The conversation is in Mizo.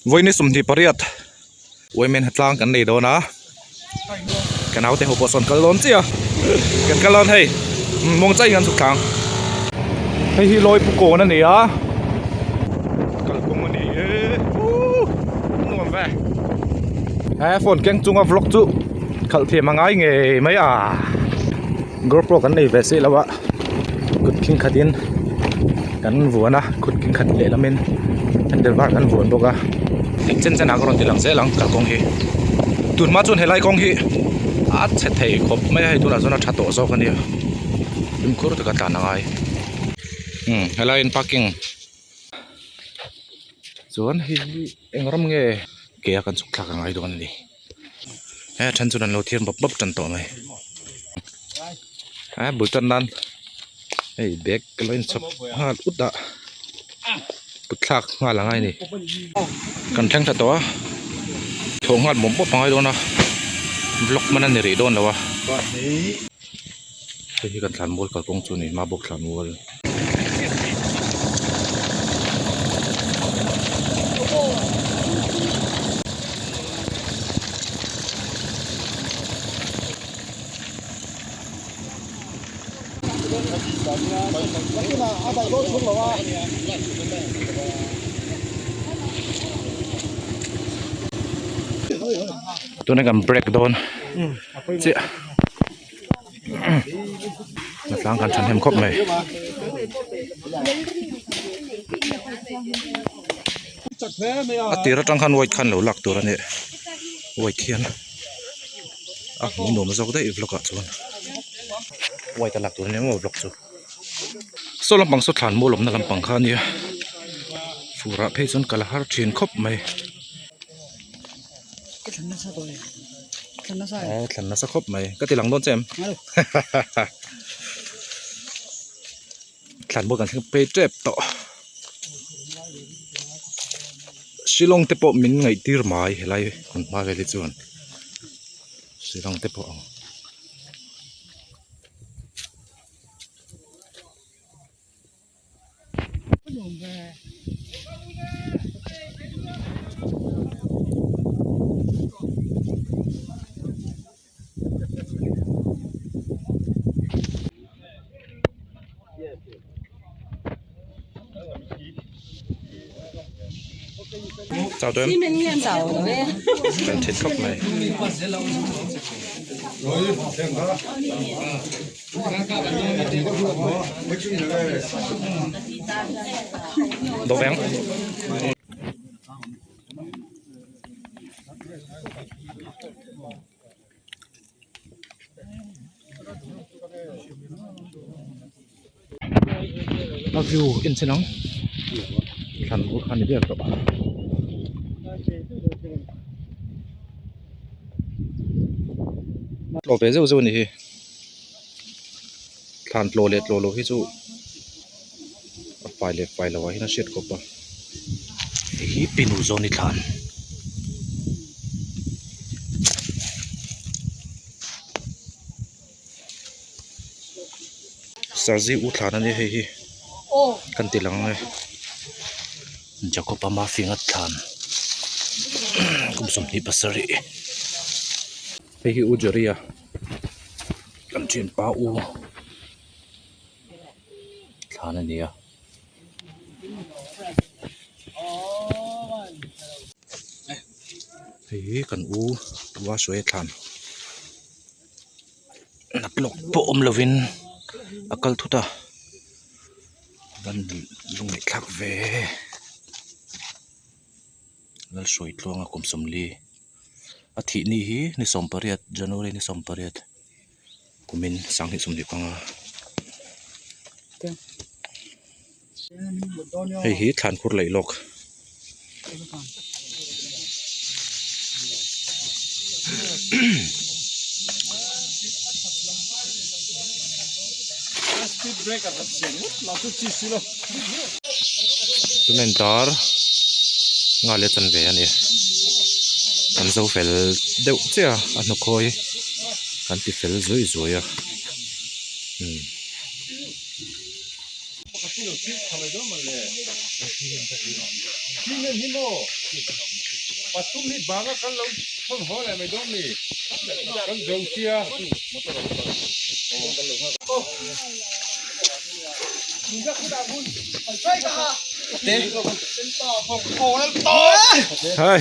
Vawiin 28 Women tlang kan nei dawn a ka naute ho pawh sawn kal dawn chiah a kan kal dawn hei muangchai in kan chhuk thlang hei hi lawi pu kawn a ni a kalkawng a ni e uuh nuam ve he phone keng chunga vlog chu khalh thiam a ngai ngei mai a gopro kan nei ve si lo a kut khing khat in kan vuan a kut khing khat lehlam in handle bar kan vuan bawk a eng chen chen ah ka rawn ti lang zel ang kalkawng hi tun hma chuan helai kawng hi a chhe thei khawp mai a hei tunah chuan a tha tawh zawk a nia fimkhur taka tlan a ngai umm helai in parking chuan hei hi eng ram nge ke a kan chhuk thlak a ngai dawn a ni. He a then chuan an lo thiam bawp bawp tan tawh mai a bul tan nan hei bag ka lo inchhawp nghal ut a kut thlak nghal a ngai a ni kan thleng tha tawh a thawh nghal bawp bawp a ngai dawn a vlog hman a ni rih dawn lo a hei hi kan thlan mual kalkawng chu a ni mabawk thlan mual. Tuna kan break dawn chiah. Hnatlang kan thahnem khawp mai. A tir atang khan white khan lo lak tur a ni white hian a hmuh nuam zawk daih vlog ah chuan white a lak tur a ni maw vlog chu saw lampang saw thlan mual awmna lampang kha a nia fur ah phei chuan kal a har thin khawp mai. Thlan nasa khawp mai ka ti lang dawn che em thlan bawk kan thleng phei tep tawh Shillong te pawh min ngaih tir mai helai kan hma vel hi chuan Shillong te pawh ang. Chào tụi em. Cần thịt khóc này. Đồ vén. A view en che nang thlan bur kha ni ber tawh a. Tlo ve zeuh zeuh a ni hi thlan tlo leh tlo loh hi chu a fai leh fai loh ah hian a hriat khawp a hei hi pinu zawn ni thlan. Sarzi u thlan a nia hei hi kan ti lang ang e Jacob a mafinga thlan kum 27 hei hi u Jerry a kan thianpa u thlan a ni a. Hei hi kan u Vasuai thlan. Nat lawk pawh awm lovin a kal thut a van lungneih thlak ve Lalhruai tluanga kum 40 a thih ni hi ni 18 January ni 18 kumin 2025 hei hi thlan khur laih lawk. Tumen dar nga leh chanve a ni kan zo fel deuh chiah a a hnukhawi kan ti fel zuai zuai a umm. Hei.